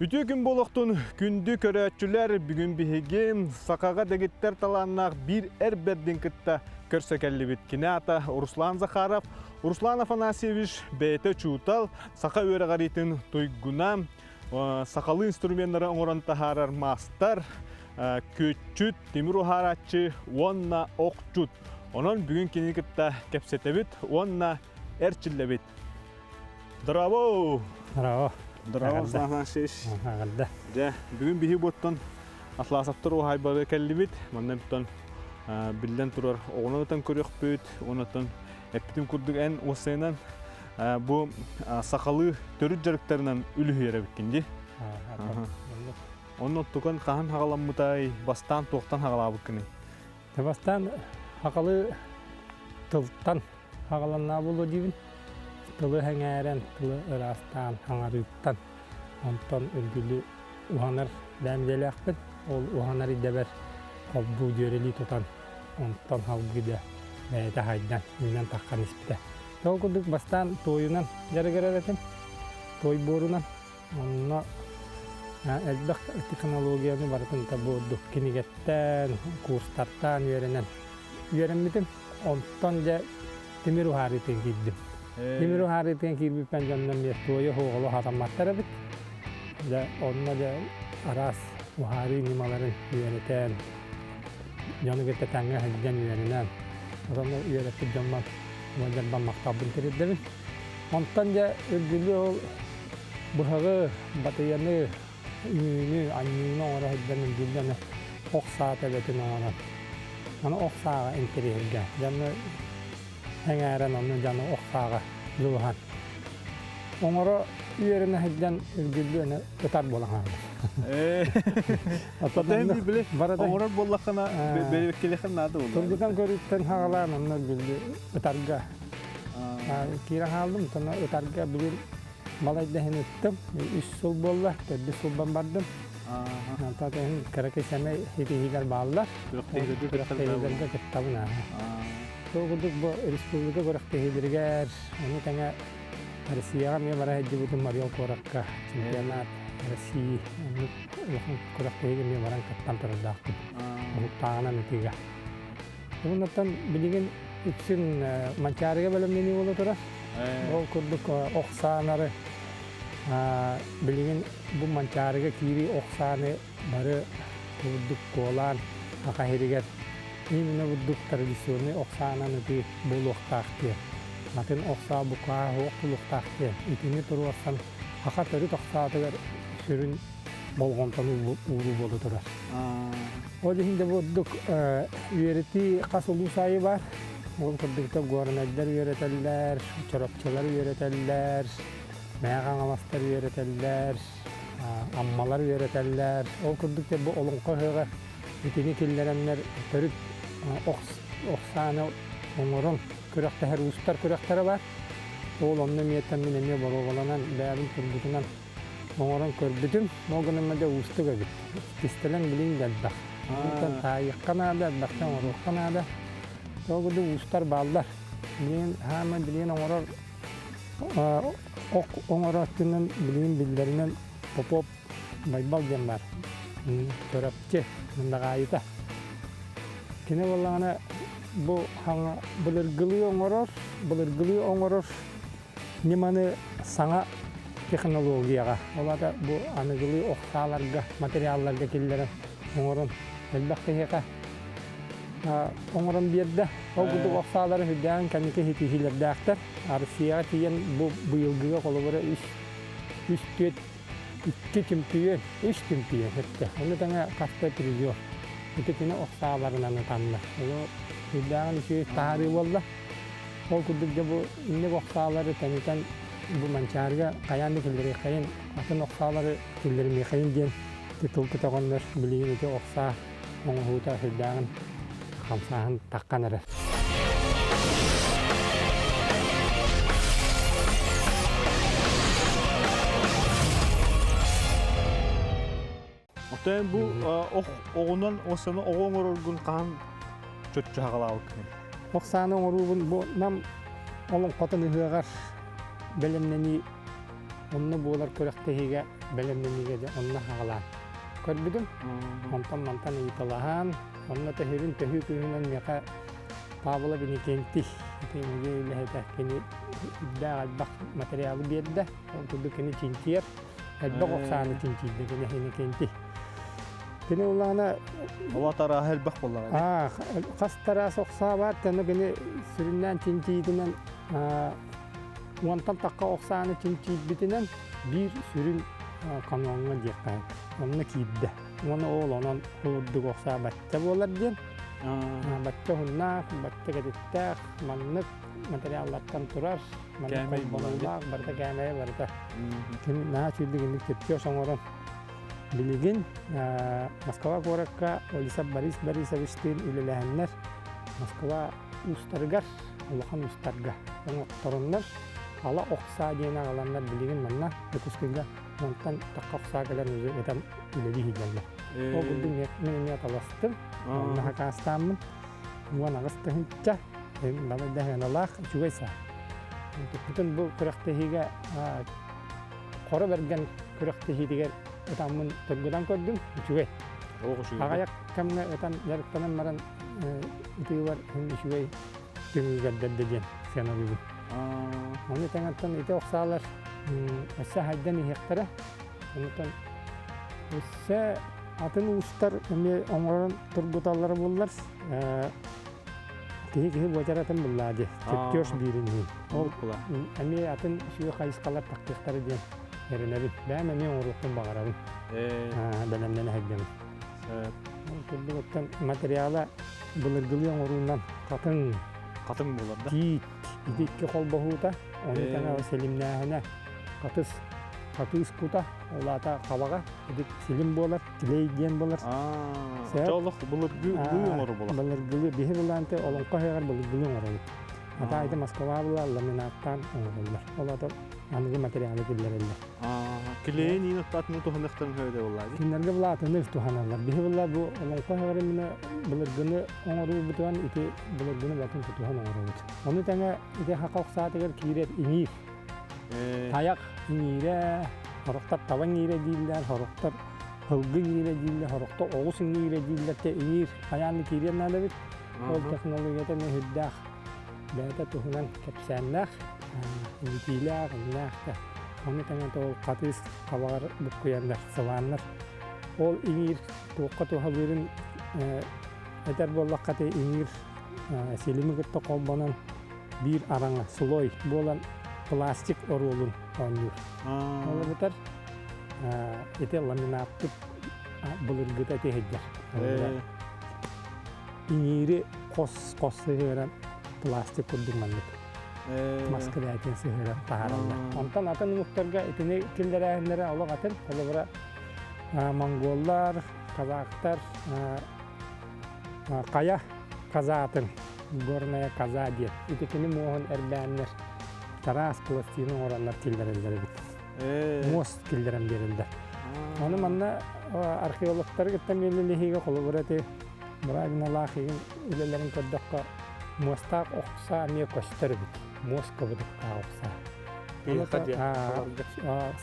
Үтүө күн буолуохтун күндү көрөөччүлэр, бүгүн биһиги сахаҕа дэгиттэр талааннаах биир эр бэрдин кытта көрсө кэллибит. Кини аата Руслан Захаров. Руслан Афанасьевич бэйэтэ учуутал, саха үөрэҕириитин туйгуна, сахалыы инструменнары оҥорон таһаарар маастар, күөччүт, тимир уһаарааччы уонна охчут. Онон бүгүн кинини кытта кэпсэтэбит уонна эрчиллэбит. Здорово! Здорово! Здорово, Руслан Афанасьевич. Аҕырда. Дьэ, бүгүн биһи буоттан Атласовтар уһаайбага кэллибит. Манна бүтэн биллэн турар оҕонон ытан көрүөхпүт, онон эппитим курдук эн уоссайынан бу сахалыы төрүт дьарыктарынан үлүһүйэр эбиккин дии. Онно оттукан хаһан хаҕаламмытай, бастаан туохтан хаҕалаабыккыный? Бастаан хахалы тылтан хаҕаланнаа буолуо диибин. Тылы сэҥээрэн, тылы ыраастаан, хаҥарыыттан. Онтон үргүлү уһанар бэйэм идэлээхпин. Ол уһанар идэбэр холбуу дьүөрэлии тутан, онтон салгыы да бэйэтэ хайдан, үүнэн таххан испитэ. Ол курдук бастаан туойунан дьарыгырар этим. Туой буорунан. Онно элбэх технологияны барытын табуурдук кинигэттэн, курстартан үөрэнэн үөрэммитим. Онтон дьэ тимир уһаарыытын киирдим. Тимир уһаарыытын киирбиппэн дьоннор эмиэ туойу оһуоҕалу хатамматтар эбит. Дьэ онно дьэ араас уһаарыы ньымаларын үөрэтэн, дьону кытта тэҥҥэ сылдьан үөрэнэн, онно үөрэппит дьоммор уолдьарбар махталбын тириэрдэбин. Онтон дьэ үргүлү ол быһаҕы, батыйаны, үҥүүнү, анньыыны оҥоро сылдьан үргүллэн ох саа төбөтүн оҥорон, аны ох сааҕа интэриэһиргэ дьону эҥээрэн онно дьону ох сааҕа дьулуһан оҥоро үөрэнэ сылдьан үргүллү аны ытар буолан хаалла. Оҥорор буоллаххына бэрэбиэркэлиэххин наада буолла. Тургутан көрүүттэн хаҕалаан онно үргүллү ытарга киирэн хааллым. Онно ытарга бүгүн балайда иһин ыттым. Үс сыл буолла, төрдүс сылбан бардым. Онтон иһин кыракый сэмэй ситиһиилэр бааллар. Күрэхтэһиилэргэ кыттабын аа. Ол курдук бу республика күрэхтэһиилэригэр, ону тэҥэ Россияҕа эмиэ бара сылдьыбытым Орел куоракка чемпионат России оннук улахан күрэхтэһиигэ эмиэ баран кыттан турардаахпын. Уһуктааҕынан ытыыга. Оннуттан билигин үксүн Манчаарыга бэлэмнэнии буола турар. Ол курдук ох саанары билигин бу Манчаарыга киирии ох сааны бары бурдук куолаан саха сиригэр именно бурдук традиционный ох саанан ытыы буолуохтаах диэн. Атын ох саа букаа суох буолуохтаах диэн. Итини туруорсан саха төрүт ох саатыгар сүрүн болҕомтону ууруу буола турар. Ол иһин да бурдук үөрэтии хас улуус аайы баар. Ол курдук горнайдар үөрэтэллэр, чорапчылар үөрэтэллэр, Мэҥэ Хаҥаластар үөрэтэллэр, Аммалар үөрэтэллэр. Ол курдук бу олоҥхо ыһыаҕа итини киллэрэннэр төрүт ох сааны оҥорон күрэхтэһэр уустар күрэхтэрэ баар. Ол онно эмиэ мин эмиэ боруобаланан бэйэбин тургутунан оҥорон көрбүтүм. Ол гынан дьэ уустук эбит. Кистэлэҥ билиҥ да элбэх. Онтон таайыахха наада, элбэхтэ оҥоруохха наада. Ол курдук уустар бааллар. Билигин хаама билигин оҥорор ох оҥорооччунан билигин биллэринэн Попов Байбал диэн баар. Чурапчы Мындаҕаайыта. Кини буоллаҕына бу хаҥа былыргылыы оҥорор, былыргылыы оҥорор ньыманы саҥа технологияҕа, ол аата бу аныгылыы ох сааларга, материалларга киллэрэн оҥорон элбэх киһиэхэ оҥорон биэрдэ. Ол курдук ох саалары үрдээн кэнники ситиһиилэрдээхтэр. Россияҕа тиийэн бу быйылгыга холобура үс үс түөрт икки чемпион, үс чемпион эттэ. Ону тэҥэ хаста призер. Ити кини ох сааларынан ытанна. Ону үрдээҕин үчүгэй таһаарыы буолла. Ол курдук дьэ бу инник охсаалары тэнитэн бу Манчаарыга хайаан да киллэриэххэйин, атын охсаалары киллэримиэхэйин диэн тыл көтөҕөннөр билигин ити охсаа оҥоһуута сүрдээҕин хамсааһын таххан эрэр. Оттон бу ох оҕунан осаны оҕо оҥороргун хаһан чоччу хаҕалаабыккыный? Ох сааны оҥоруубун бу Нам олоҥхотун ыһыаҕар бэлэмнэнии онно буолар күрэхтэһиигэ. бэлэмнэниигэ дьэ онно хаалаан көрбүтүм. Онтон мантан ыйыталаһан, онно төһүүрүн төһүү күүһүнэн миэхэ Павлов Иннокентий ити музей үлэһитэ кини үрдээх элбэх материалы биэрдэ. Ол курдук кини чинчийэр, элбэх ох сааны чинчийдэ кини Иннокентий. Кини улаана Ол тарааһа элбэх буоллаҕа. Аа, хас тараас охсаа баар, тэны кини сүрүннээн чинчийитинэн уонтан тахха ох сааны чинчийбитинэн биир сүрүн каноҥҥа диэххэ онно киирдэ. Уонна ол онон курдук ох саа бачча буолар диэн. Бачча уһуннаах, бачча кэтиттээх, маннык материаллартан турар, маннык холбонуулаах, барыта кээмэйэ барыта. Кини наһаа үчүгэй инник чертеж оҥорон Билигин Москва куоракка Олисап Борис Борисовичтыын үлэлэһэннэр Москва уустарыгар, улахан уустарга оҥоттороннор ала охсаа диэн аҕаланнар билигин манна Дьокуускайга онтон тахха охсаа кэлэн уже ытан үлэлии сылдьаллар. Ол курдук мин эмиэ таластым, онно хакаастааммын 18 тыһыынча балай да сыаналаах үчүгэй саа. Бүтүн бу күрэхтэһиигэ Хоро бэргэн күрэхтэһиитигэр ытаммын тургутан көрдүм, үчүгэй. Олох үчүгэй. Аҕыйах кэмҥэ ытан дьарыктанан баран ытыыбар иһин үчүгэй түмүгү көрдөрдө диэн сыаналыыбын. Ону тэҥэттэн ити охсаалар өссө хайдан иһиэхтэрэ. Онтон өссө атын уустар эмиэ оҥорон тургуталлара буоллар Киһи киһи буочаратын буллаа дии. Чертеж биирин иһин. Ол эмиэ атын үчүгэй хайысхалар тахсыахтара диэн эрэнэбин. Бэйэм эмиэ оҥоруохпун баҕарабын. Бэлэмнэнэ сылдьабын. Ол курдук оттон материала былыргылыы оҥоруунан хатыҥ, хатыҥ буолар да? Тиит, ити икки холбоһуута, ону тэҥэ силимнээһинэ, хатыс, хатыыс кута, ол аата хабаҕа, ити силим буолар. Клей диэн буолар. Сөп. Олох былыргылыы оҥору буолар. Былыргылыы биһи былаанты олоҥхо ыһыаҕар былыргылыы оҥоробут. Ата айда Москва була ламинаттаан оҥороллор. Ол ата аныгы материалы киллэрэллэр. Клейин иин аттаатыны туһаныахтарын хөйдө буоллаа дии. Кинилэргэ былаатыны туһаналлар. Биһи була бу олоҥхо ыһыаҕар именно былыргыны оҥоруубутугар ити былыргыны батын тутуһан оҥоробут. Ону тэҥэ ити хака охсаатыгар киирэр иҥиир. Тайах иҥиирэ, сорохтор таба иҥиирэ дииллэр, сорохтор һылгы иҥиирэ дииллэр, сорохтор оҕус иҥиирэ дииллэр. Те иҥиир хайаан да киириэн наада эбит. Ол технологията эмиэ сүрдээх бэйэтэ туһунан кэпсээннээх, илитиилээх, иннээх да. Ону тэҥэ ол хатыыс хабаҕар буккуйаннар, сылааннар. Ол иҥиир туохха туһалыырын этэр буоллахха, иҥиир силими кытта холбонон биир араҥа слой буолан пластик оруолун оонньуур. Ол эбэтэр ити ламинаттык былыргыта ити сылдьар. Иҥиири хос-хос сыһыаран пластик курдук маннык маска бээтин сыһыаран таһаараллар. Онтон атын омуктарга итини киллэрээһиннэрэ олох атын. Холобура, монголлар, казахтар хайа казаатын горная коза диэн ити кини муоһун эрбээннэр тараас пластины оҥороннор киллэрэллэр эбит муос киллэрэн биэрэллэр ону манна археологтары кытта миэлилиһиигэ холобура ити Муравиналаах игин үлэлэрин көрдөххө муостаах охсаа эмиэ көстөр эбит муос кыбытыктаах охсаа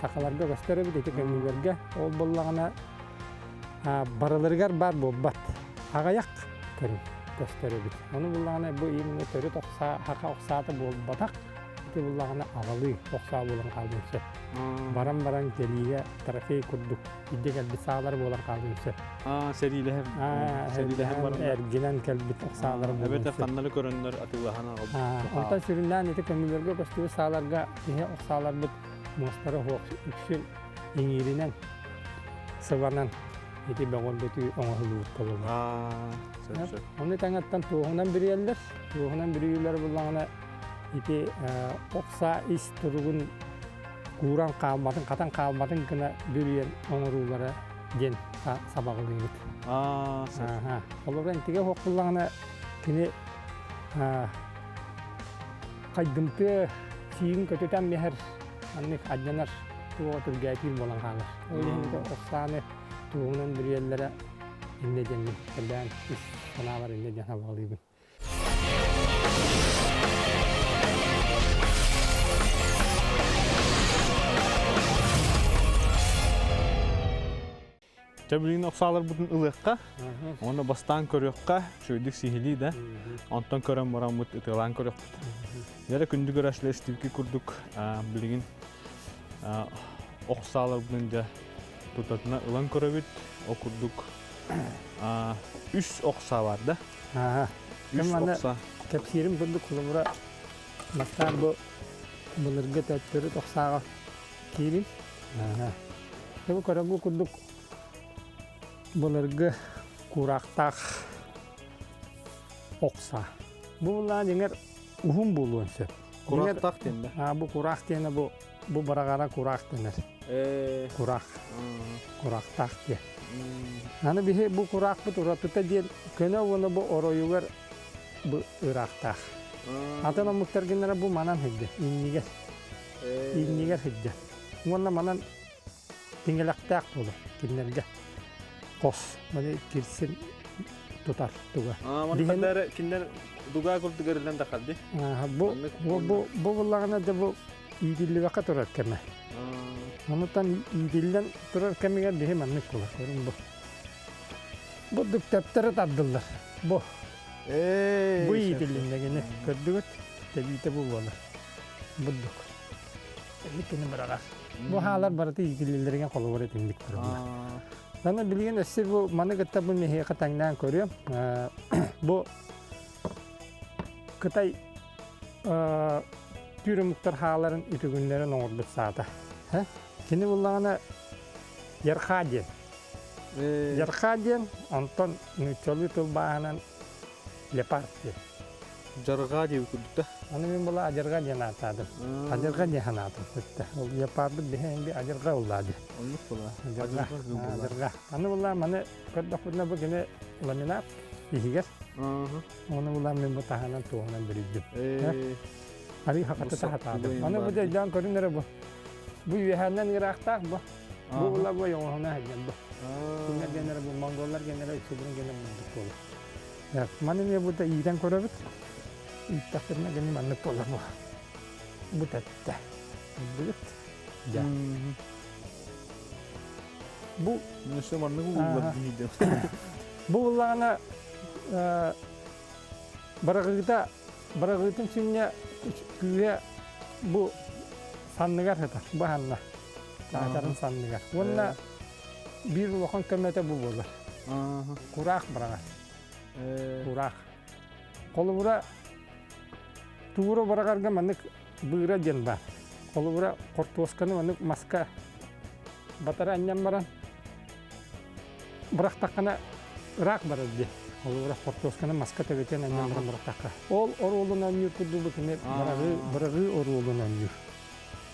сахаларга көстөр эбит ити көмүүлэргэ ол буоллаҕына барыларыгар баар буолбат аҕыйах көрүҥ көстөр эбит. Ону буллаҕына бу именно төрүт охсаа, хака охсаата буолбатах, ити буллаҕына аҕалыы охсаа буолан хаалыан сөп. Баран-баран кэлиигэ трофей курдук илдьэ кэлбит саалар буолан хаалыан сөп. Сэриилэһэн сэриилэһэн баран эргинэн кэлбит охсаалар буолуон Эбэтэр ханнары көрөннөр атыылаһан аҕалбыт. Онтон сүрүннээн ити көмүлэргэ көстүбүт сааларга киһи охсааларбыт муостара суох үксүн иҥииринэн сыбанан ити бөҕөргөтүү оҥоһуллубут буолаллар. Ону тэҥэттэн туоһунан бүрүйэллэр. Туоһунан бүрүйүүлэр буллаҕына ити ох саа ис туругун кууран хаалбатын, хатан хаалбатын гына бүрүйэн оҥоруулара диэн сабаҕалыыбыт. Холобура интигэ суох буллаҕына кини хайдымтыа сиигин көтүтэн биһэр маннык алдьанар туоҕа түргээтиир буолан хаалар. Ол иһин ити ох сааны туоһунан бүрүйэллэрэ иннэ диэммин кэлээн ис санаабар иннэ диэн сабаҕалыыбын. Чэ билигин охсааларбытын ылыахха, уонна бастаан көрүөххэ, үчүгэйдик сиһилии да, онтон көрөн бараммыт ытыалаан көрүөхпүт. Дьэ күндү көрөөччүлэр истибикки курдук билигин охсааларбытын дьэ тутатына ылан көрөбүт. Ол курдук үс охсаа бар да. Үс охсаа. Кэпсиирим курдук холобура бастаан бу былыргы төттөрү охсааҕа киирин. Бу көрөгү курдук былыргы кураахтаах охсаа. Бу буллаан дьиҥэр уһун буолуон сөп. Кураахтаах диэн да? А, бу кураах диэнэ бу бу бараҕара кураах дэнэр. Кураах. Кураахтаах диэн. Аны биһи бу кураахпыт уратыта диэн көнө уонна бу оройугар бу ыраахтаах. Атын омуктар гыннара бу манан сылдьар, иннигэр. Иннигэр сылдьар. Уонна манан тиҥилэхтээх буолар кинилэргэ. Хос, маны кирсин тутар туга. Манна кинилэр дугаа курдук эриллэн тахалди. Бу бу бу буллаҕына да бу иитиллибэккэ турар кэмэ. Онутан иитиллэн турар кэмигэр биһи маннык буолар. Көрүҥ бу. Бу дүктөптөрү тардыллар. Бу. Бу иитиллиннэгини көрдүгүт тэбиитэ бу буолар. Бурдук. Иккини быраҕар. Бу хаалар барыта иитиллэллэригэр холобур этинник тураллар. Аны билигин өссө бу маны кытта бу миһиэхэ тэҥнээн көрүөм. Бу Кытай түүр омуктар хааларын үтүгүннэрин оҥорбут саата. Кини буллаҕына Ярха диэн. Ярха диэн, онтон нууччалыы тылбааһынан леопард диэн. Дьарҕаа диэбит курдук да? Аны мин була адьырҕа диэн ааттаатым. Адьырҕа диэн санаатым өттө. Ол леопардбыт биһиэн би адьырҕа уллаа диэн. Оннук була. Адьырҕа. Адьырҕа. Аны була маны көрдөхпүтүнэ бу кини ламинат иһигэр. Оны була мин бу таһынан туоһунан бүрүйдүм. Арыы хахаты тахатаатым. Аны бу дьайдаан көрүн эрэ бу. Бу үөһээннэн ыраахтаах бу. Бу була бу оҥоһуна сылдьан бу. Кинилэр генерэ бу монголлар генерэ үксүлэрин генер мундук буолар. Маны эмиэ бу да иитэн көрөбүт. Ииттэхтэринэ гини маннык буолар бу. Бу тэттэ. Билбит. Дьэ. Бу Өссө маннык ууллар диһийдим. Бу буллаҕына бараҕыыта бараҕыытын сүнньэ күүһэ бу санныгар сытар, бу санна. Таатарын санныгар. Уонна биир улахан көмөтө бу буолар. Кураах быраҕар. Кураах. Холобура, туура быраҕарга маннык быыра диэн баар. Холобура, хортуосканы маннык маска батара анньан баран бырахтаххына ыраах барар дии. Холобура, хортуосканы маска төбөтүн анньан баран бырахтахха. Ол оруолун оонньуур курдук бу кини быраҕыы, быраҕыы оруолун оонньуур.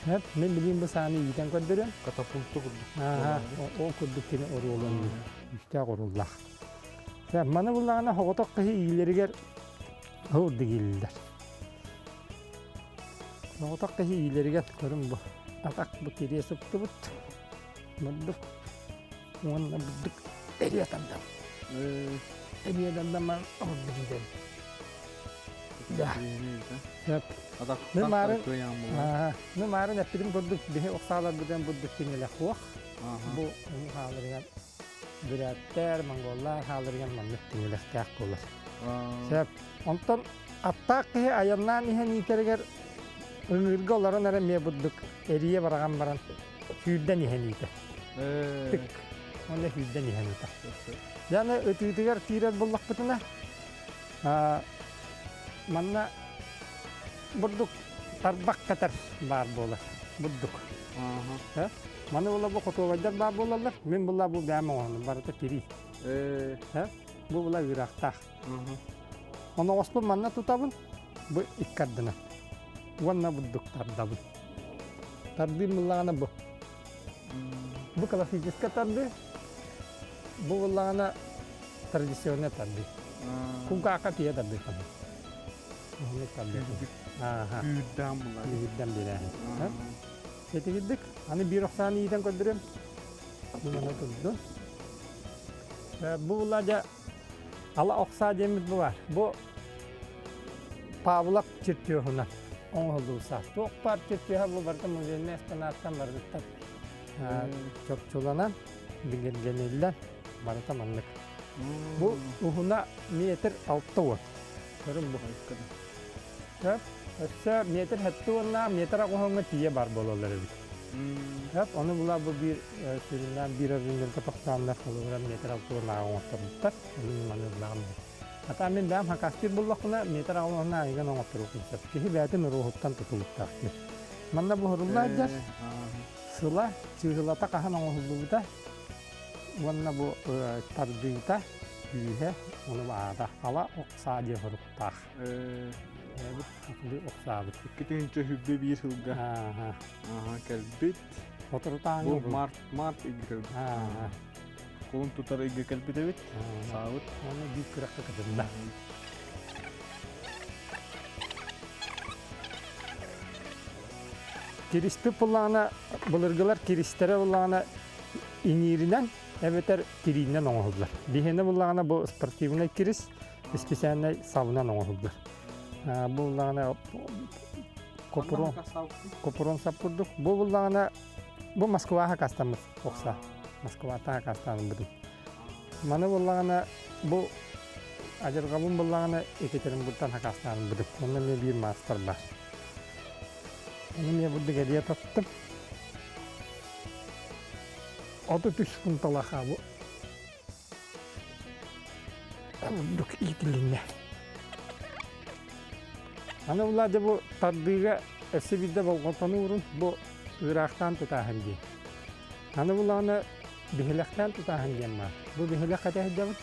Эп, мин билигин бу сааны иитэн көрдөрүөм. Катапульта курдук. Аа, ол курдук кини оруолун күүстээх оруоллаах. Маны буллаҕына соҕотох киһи иилэригэр һуурдук иилиллэр. Соҕотох киһи иилэригэр көрүҥ бу. Атах бу кириэ сыптыбыт. Мурдук уонна бурдук эрийэ тардам. Эрийэ тардам ордук иитэбит. Да. Мин маарын, мин маарын эппитим курдук биһи охсааларбытын бурдук кинилэ хуох. Бу хааларыгар бүрээттэр, монголлар хааларыгар маннык тиҥилэхтээх буолар. Сөп. Онтон аттаах киһи айаннаан иһэн иитэригэр ыҥыырга олорон эрэ эмиэ бурдук эрийэ бараҕан баран сүүрдэн иһэн иитэр. Тык. Уонна сүүрдэн иһэн ытар. Дьэ ытыытыгар киирэр буллахпытына манна бурдук тарбах кэтэр баар буолар. Бурдук. Маны була бу хотуобайдар баар буолаллар. Мин була бу бэйэм оҥоһунум барыта тирии. Бу була ыыраахтаах. Оноҕоспун манна тутабын, бу икки ардынан. Уонна бурдук тардабын. Тардыым буллаҕына бу. Бу классическай тардыы, бу буллаҕына традиционный тардыы. Кулгаахха тиийэ тардыы хабын. Уһуннук тардыы. Ааха. Күүрдээн булар. Күүрдээн биэрээһин. Этигирдик. Аны биир охсааны иитэн көрдөрүөм. Бу манна турду. Бу булла дьэ ала охсаа диэммит бу бар. Бу Павлов чертеһунан оҥоһуллубут саас. Туох баар чертеһа бу барыта музейнай экспонаттан барытыттан чопчуланан. бигэргэниллэн барыта маннык. Бу уһуна метр 60. Көрүн бу. Сөп. Өссө метр сэттэ уоннаах, метр аҕыс тиийэ бар буолаллар эбит. Сөп. Ону була бу биир сүрүннээн биир өрүннэргэ тохтооннор холобура метр алта уоннааҕы оҥотторбуттар. Мин маныыллаҕым. Ата мин бэйэм хакастыыр буллахпына метр аҕыс уонна айыган оҥотторуохпун сөп. Киһи бэйэтин уруоһуттан тутулуктаах диэн. Манна буһурулла сылдьар. Сыла, чыыһылата хаһан оҥоһуллубута уонна бу тардыыта, күүһэ, ону аата ала ох саа диэн соруктаах. Бэйэбит сахалыы ох саабыт. 2021 сылга кэлбит. Соторутааҥы Бу март март ыйга кэлбит. Кулун тутар ыйга кэлбит эбит. Саабыт. Уонна биир күрэххэ кытынна. Кириспит буллаҕына, былыргылар киристэрэ буллаҕына иҥииринэн эбэтэр тириинэн оҥоһуллар. Биһиэнэ буллаҕына бу спортивнай кирис исписээннэй сабынан оҥоһуллар. Бу буллаҕына копурон, копурон сап курдук. Бу буллаҕына бу Москваҕа хакастаммыт охса. Москваттан хакастаабыт. Маны буллаҕына бу адьырҕабын буллаҕына Екатеринбургтан хакастаабыт. Онно эмиэ биир маастар бар. Ону эмиэ бурдук элиэ таттым. 33 фунталаха бу бурдук иитилиннэ. Аны Владя бу тардыыга өссө биирдэ болҕомтону уурун бу ыыраахтаан тутааһын диэн. Аны булаҕына биһилэхтээн тутааһын диэн баар. Бу биһилэх хата сылдьабыт.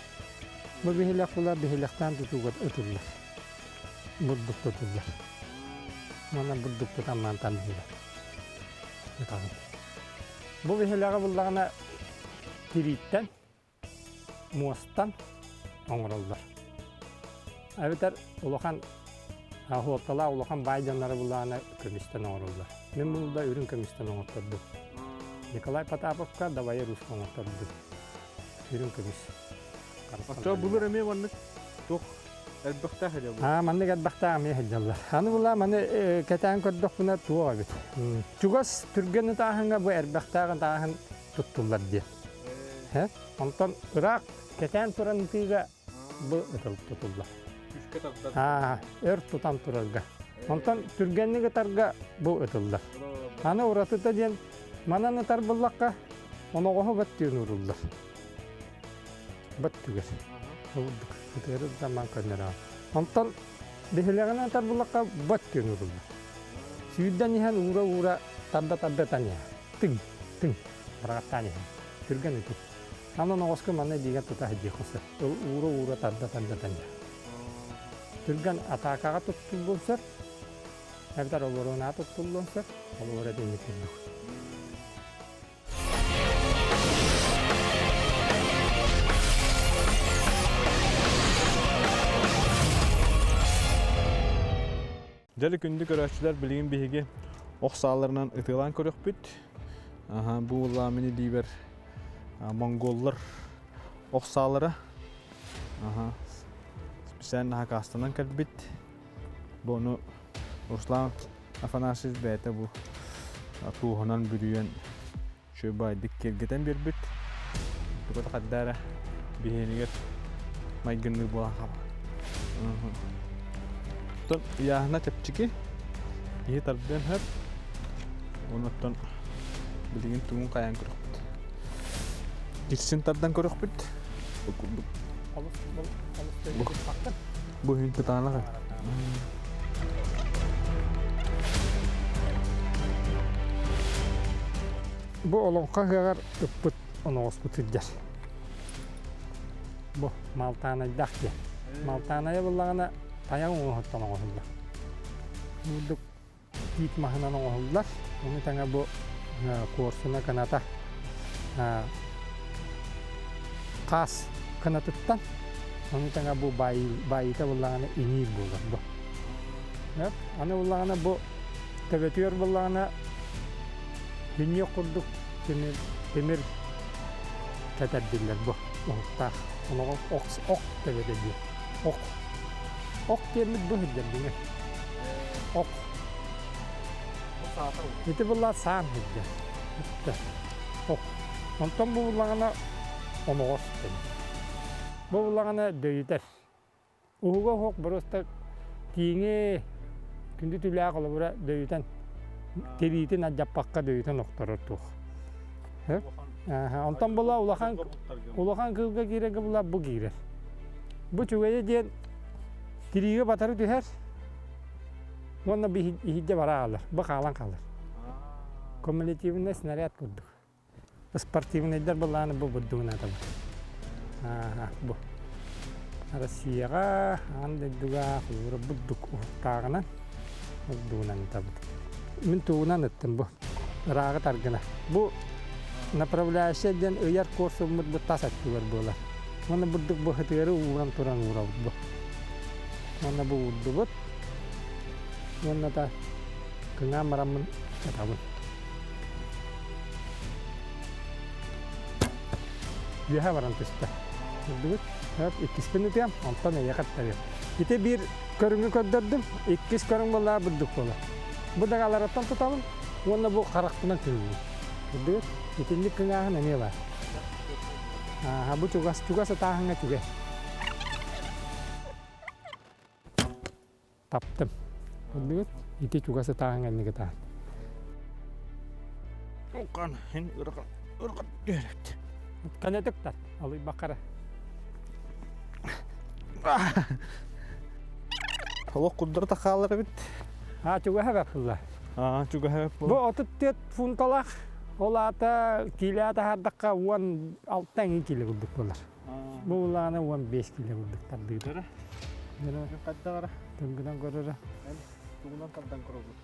Бу биһилэх була биһилэхтээн тутууга ытыллар. Бурдук тутуллар. Уонна бурдук тутан тардыллар. Ытаҕын. Бу биһилэҕи буллаҕына тирииттэн, муостан оҥороллор. Эбэтэр улахан суолталаах улахан баай дьоннору буллаҕына көмүстэн оҥороллор. Мин бу да үрүҥ көмүстэн оҥоттордум. Николай Потаповка Давай Руска оҥоттордум. Үрүҥ көмүс. Оччо былыр эмиэ маннык туох элбэхтээх этэ бу? Аа, маннык элбэхтээх эмиэ сылдьаллар. Аны була маны кэтээн көрдөхпүнэ туох эбит. Чугас түргэн ытааһыҥҥа бу эрбэхтээх ытааһын туттуллар диэн. Онтон ыраах кэтээн туран ытыыга бу ытыл тутуллар. Күүскэ тардар. Аа, өр тутан турарга. Онтон түргэнник ытарга бу ытыллар. Аны уратыта диэн манан ытар буллахха оноҕоһу баттыын ууруллар. Баттыгар. Урдук. Ытыары заман көннөрөҕүн. Онтон биһилэҕинэн ытар буллахха баттыын ууруллар. Сүүрдэн иһэн уура-уура тарда-тарда ытан иһэр. Тыҥ, тыҥ. Быраҕаттаан иһэн. Түргэн ытыы. Аны оноҕоско манна илиигэр тута сылдьыахха сөп. Уура-уура тарда-тарда ытан иһэр. Түргэн атаакаҕа туттуллуон сөп. Эбэтэр оборуонаҕа туттуллуон сөп. Холобура итинник курдук. Дьэ күндү көрөөччүлэр билигин биһиги ох сааларынан ытыалаан көрүөхпүт. Бу улаа мини диибэр монголлар ох саалара. Специально хакастанан кэлбит. Бу ону Руслан Афанасьевич бэйэтэ бу туоһунан бүрүйэн үчүгэй баайдык киэргэтэн биэрбит. Тугата хадда эрэ биһиэнигэр майгынныы буолан хаалла. Оттон ыйааһына чэпчэки, киһи тардыан сөп. Онуттан билигин тугун хайаан көрөхпүт. Кирсин тардан көрөхпүт. Бу курдук. Бу күн кытаанах. Бу олоҥхо ыһыаҕар ыппыт оноҕоспут сылдьар. Бу Малтаанайдаах диэн. Малтаанайа буллаҕына тайах оҥоһуттан оҥоһуллар. Бурдук тиит маһынан оҥоһуллар. Ону тэҥэ бу куорсуна кыната хаас кынатыттан, ону тэҥэ бу баайыыта буллаҕына иҥиир буолар бу. Аны буллаҕына бу төбөтүгэр буллаҕына дүнньүөх курдук тимир, тимир кэтэрдиллэр бу уһуктаах. Оноҕо ох, ох төбөтө диэн. Ох. Ох диэммит бу сылдьар дьиҥэ. Ох. Ити булла саан сылдьар. Ох. Онтон бу буллаҕына оноҕос дэнэр. Бу буллаҕына дөйүтэр. Уһуга уһук просто тииҥи күндү түүлээх холобура дөйүтэн тириитин алдьаппакка дөйүтэн охторор туох. Онтон була улахан улахан кыылга киирэргэ була бу киирэр. Бу үчүгэйэ диэн тириигэ батары түһэр уонна иһирдьэ бара хаалар, бу хаалан хаалар. Кумулятивный снаряд курдук. Спортивнайдар былааны бу бурдугун атабыт. Бу. Россияҕа, аан дойдуга холобура бурдук уһуктааҕынан бурдугунан ытабыт. Мин тугунан ыттым бу? Ырааҕы таргына. Бу направляющая диэн ыйар куорсуммут бу тас өттүгэр буолар. Уонна бурдук бу хытыары ууран туран уурабыт бу. Уонна бу уурдубут. Уонна да кыҥаан бараммын ытабын. Үөһэ баран түстэ. Көрдүгүт? Иккиспин ытыам, онтон эйиэхэ ыттарыам. Ити биир көрүҥү көрдөрдүм, иккис көрүҥ буоллаҕа бурдук буолар. Бу даҕаларыттан тутабын уонна бу харахпынан кыҥыыбын. Көрдүгүт? Итинник кыҥааһын эмиэ баар. Ааһа, бу чугас, чугас ытааһыҥҥа үчүгэй. Таптым. Көрдүгүт? Ити чугас ытааһын кэнник ытаан. Уқан хин ырҕат ырҕат түһэрет. Көнөтүк тат, алыйбаккара. Олох курдары тахаалар эбит. А, чугаһа баппылла. А, чугаһа Бу 34 фунталаах, ол аата киилэ таһаардахха 16 эҥин киилэ курдук буолар. Бу улаана 15 киилэ курдук тардыыта. Хайдаҕара? Тынгынан көрөрө. Тугунан тардан көрөбүт?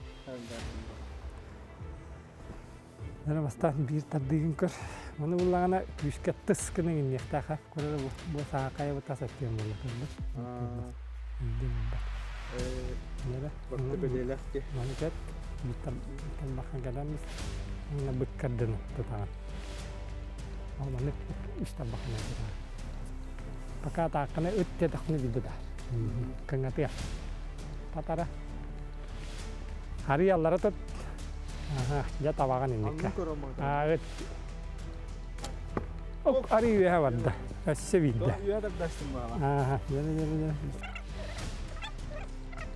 Аны бастаан биир тардыыгын көр. Маны буллаҕына күүскэ тыс гына иҥниэхтээх көрөрө бу бу саахайа бу тас өттүөн буолла көрбүт. Илдиҥ буолбат. Барыта бэлиэлээх ди. Маны кэт биир бахан кэлэммит. Уонна быккардыны тутаҕын. Ол маннык үс тарбахынан тутаҕын. Пока таакканы ыт диэтэхпинэ билбэ да. Кыҥатыа. Татара. Арыйаллара тут. Аха, дьэ табаҕын инникке. Аа, ыт. Оп, арый үөһэ барда. Өссө биирдэ. Үөһэ тардастым баала. Аха, дьэ, дьэ, дьэ.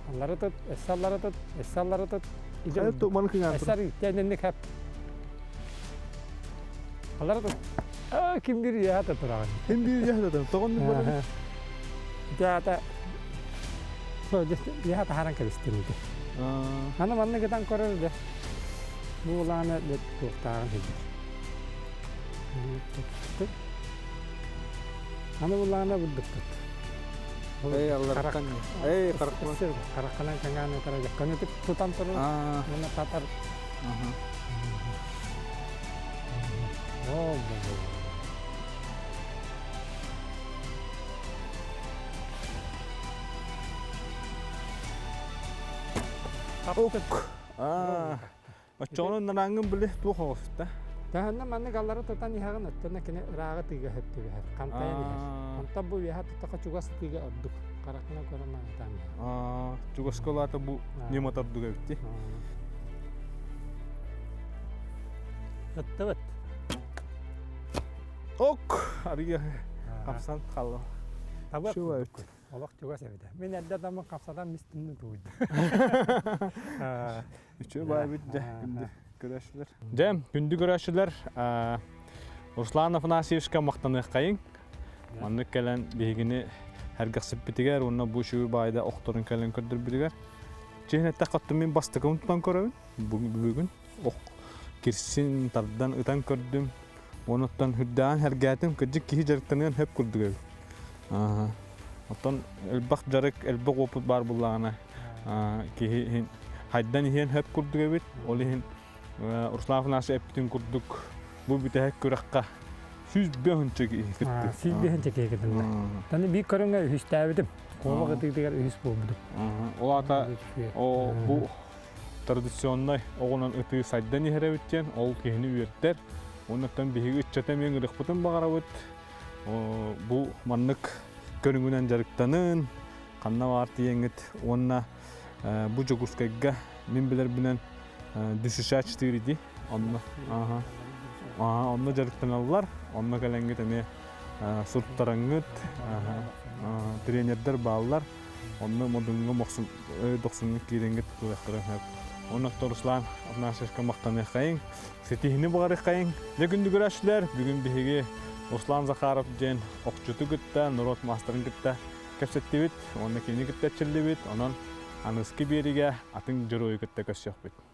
Аллара тут, өссө аллара тут, өссө аллара тут. Маны кыҥаан Өссө арый, тэннинник хэп. Аллара тут. Аа, ким биир үөһэ да тураҕын. Ким биир үөһэ да турар. Тоҕо оннук барар? Ити аата үөһэ таһааран кэбистим ити. Аны манна гытан көрөр да бу улаана туохтааҕын сылдьар. Аны улаана бурдукпут. Эй, аллараттан. Эй, харахпын. Харахханан каҥаан ытара дьакканы тутан турар. Уонна татар. Оо, Ок. Аа. Оччоҕуна нараангын били туох оҕуста? Таһынна маннык аллара тутан иһэҕин оттон кини ырааҕы тыыга сөп түбэһэр, хантайан иһэр. Онтон бу үөһэ тутаха чугас тыыга ордук. Харахына көрөн маҥатаан иһэр. Аа, чугаска улаата бу ньыма ордук эбит дии. Ыттыбыт. Ок, арыйа хапсан хаалла. Табык. Олох чугас эбит. Мин эрдэ даммын хапсатан мистимни тууйду. Үчүгэй баайбыт дьэ күндү көрөөччүлэр. Дьэ, күндү көрөөччүлэр, Руслан Афанасьевичка махтаныаххайыҥ. Маннык кэлэн биһигини сэргэхсиппитигэр уонна бу үчүгэй баайда охторун кэлэн көрдөрбүтүгэр. Чиһин эттэххэ, оттон мин бастакыбын тутан көрөбүн. Бүгүн ох кирсин тардан ытан көрдүм. Онуттан үрдээн сэргээтим, кырдьык киһи дьарыктаныан сөп курдук эбит. Оттон элбэх дьарык, элбэх опыт баар буоллаҕына киһи иһин хайдан иһиэн сөп курдук эбит. Ол иһин Руслан Афанасьевич эппитин курдук бу бүтэһик күрэххэ 105 киһи кытты. 105 киһи кытынна. Таны биир көрүҥҥэ үһүстээбитим. Куобах ытыытыгар үһүс буолбутум. Ол аата бу традиционнай оҕунан ытыы сайдан иһэр эбит диэн ол киһини үөрдэр. Оннуттан биһиги ыччата эмиэ ыҥырыахпытын баҕарабыт. Бу маннык көрүҥүнэн дьарыктанын, ханна баар тиийэҥҥит уонна бу Дьокуускайга мин билэрбинэн ДШШ 4 дии онно. Онно дьарыктаналлар, онно кэлэҥҥит эмиэ суруттараҥҥыт, тренердэр бааллар. Онно модуҥҥа дохсуҥҥа киирэҥҥит тутуохтарын сөп. Онон Руслан Афанасьевичка махтаныаххайыҥ, ситиһини баҕарыаххайыҥ. Дьэ күндү көрөөччүлэр, бүгүн биһиги Руслан Захаров диэн охчуту кытта, норуот маастарын кытта кэпсэттибит уонна кинини кытта эрчиллибит. Онон аныгыскы биэриигэ атын дьоруойу кытта көрсүөхпүт.